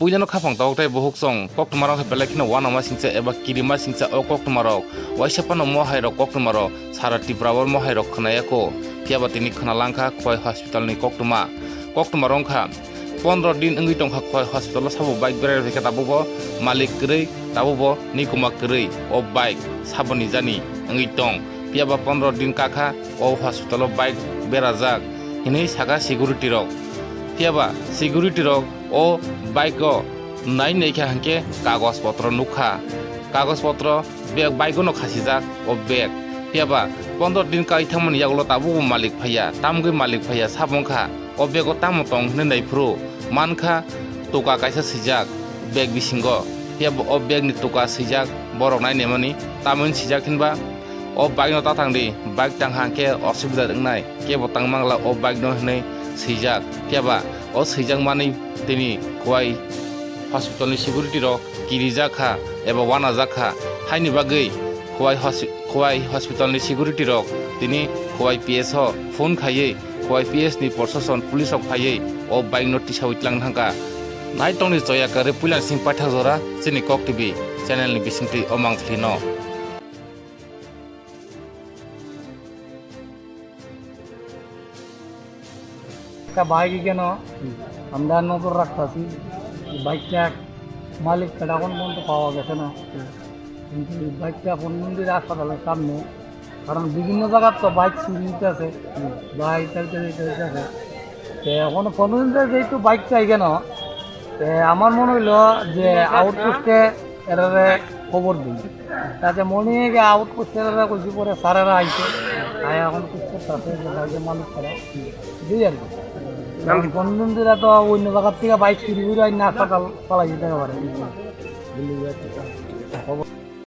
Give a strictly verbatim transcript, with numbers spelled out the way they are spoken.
Puilano khaphang tabuk tei buhuk chwng koktwmarok hai belai kheno uanama singcha eba kirima singcha o koktwmarok waisa phano mohai rok koktwmarok sara Tripura o mohai rok khwnaya kho. Phiya ba tini khwna langkha Khowai hospital ni koktwma. Koktwma rwngkha pondro din wngwi tongkha Khowai hospital o sabo bike berai rwkha tabuk bo malik kwrwi tabuk bo nikuma kwrwi o bike sabo ni jani wngwi tong. Phiya ba pondro din kakha o hospital o bike berajak hinwi sakha security rok. Phiya ba security rok o bike o nai nai kha hwnkhe kagoj potro nukha. Kagoj potro bag bike o no khasijak o bag. Phiya ba pondro din kai thangmani yagulo tabuk bo malik phaiya, tamgwi malik phaiya sabo wngkha o bag o tamo tong hinwi naiphuru mankha toka kaisa swijak bag bisingo. Phiya ba o bag ni toka swijak borok nai naimani tamoni swijak hinba o bike no ta tangdi, bike tang hangkhe osubida wngnai, kebo tang mangla o bike no hinwi swijak. Phiya ba o swijak manwi tini Khowai hospital ni security rok kirijak kha eba uanajak kha. Haini bagwi Khowai hos-, Khowai hospital ni security rok tini Khowai P S o phone khaiwi Khowai P S ni prosason police rok phaiwi o bike no tisawi tlang thangkha. Nai tongni choya kwrwi puila sing paithak jora chini Kok T V channel ni bisingtwi o mangthli no. একটা বাইক এখানে আমরা নজর রাখতেছি, বাইকটা মালিক এখন পর্যন্ত পাওয়া গেছে না। কিন্তু এই বাইকটা কোন মন্দির হাসপাতালের সামনে, কারণ বিভিন্ন জায়গার তো বাইক চুরি হইতেছে, বাইক টাইক হইতেছে। তো এখন কোন মন্দির যেহেতু বাইকটা এখানে, তো আমার মনে হইলো যে আউটপোস্টে এরারে খবর দিই। তাতে মনে হয় যে আউটপোস্টে এরারে কইছি পরে স্যারেরা আইছে। আয়া এখন খোঁজ করতেছে যে বাইকের মালিক ছাড়া। বুঝলি আর কি? কারণ কোনদিন দিলে তো অন্য জায়গার থেকে বাইক চুরি করে আইন হাসপাতাল পালাই যেতে পারে। বুঝলি আর কি? খবর